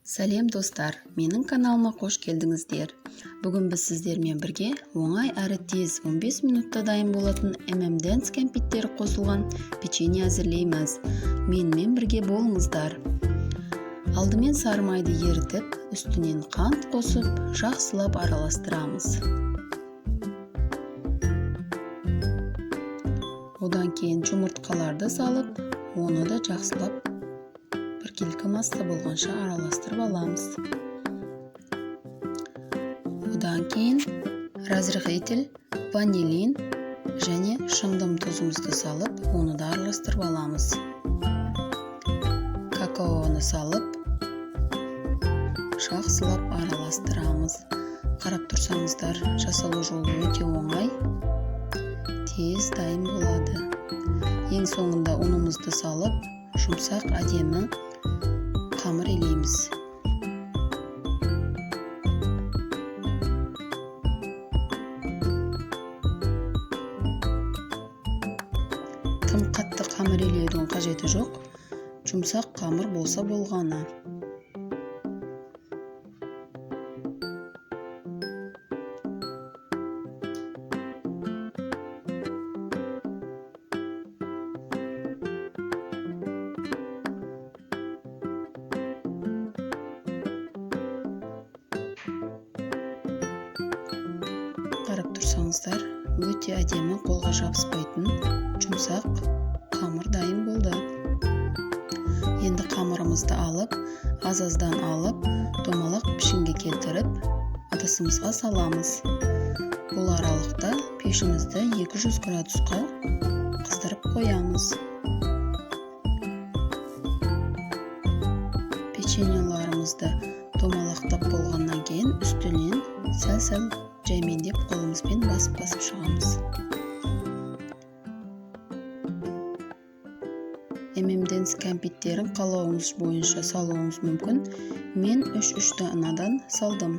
Сәлем, достар! Менің каналыма қош келдіңіздер. Бүгін біз сіздермен бірге оңай әрі тез 15 минутта дайын болатын M&M's кәмпиттері қосылған печенье әзірлейміз. Менімен бірге болыңыздар. Алдымен сары майды ерітіп, үстінен қант қосып, жақсылап араластырамыз. Одан кейін жұмыртқаларды салып, оны да жақсылап біркелкі масса болғанша араластырып аламыз. Одан кейін разрыхлитель, ванилин және шымдым тұзымызды салып, оны да араластырып аламыз. Какаоны салып, жақсылап араластырамыз. Қарап тұрсаңыздар, жасалу жолы өте оңай, тез дайын болады. Ең соңында ұнымызды салып, жұмсақ әдемі қамыр илейміз. Тым қатты қамыр илеудің қажеті жоқ, жұмсақ қамыр болса болғаны. Қарап тұрсаңыздар, өте әдемі, қолға жабыспайтын жұмсақ қамыр дайын болды. Енді қамырымызды алып, аз-аздан алып, домалақ пішінге келтіріп, ыдысымызға саламыз. Бұл аралықта пешімізді 200 градусқа қыздырып қоямыз. Печеньеларымызды домалақтап болғаннан кейін үстінен сәл-сәл жаймендеп қолымызбен басып-басып шығамыз. M&M's кәмпиттерін қалауыңыз бойынша салуыңыз мүмкін. Мен үш-үш данадан салдым.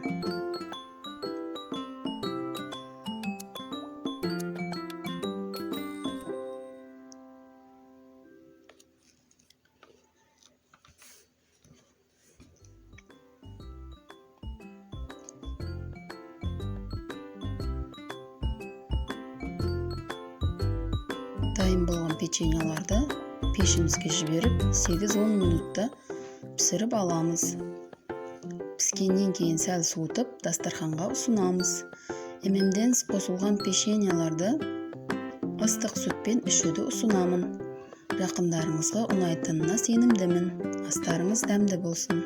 Дайын болған печеньеларды пешімізге жіберіп, 8-10 минутта пісіріп аламыз. Піскеннен кейін сәл суытып, дастарханға ұсынамыз. M&M's қосылған печеньеларды ыстық сүтпен ішуді ұсынамын. Жақындарыңызға ұнайтынына сенімдімін. Астарыңыз дәмді болсын.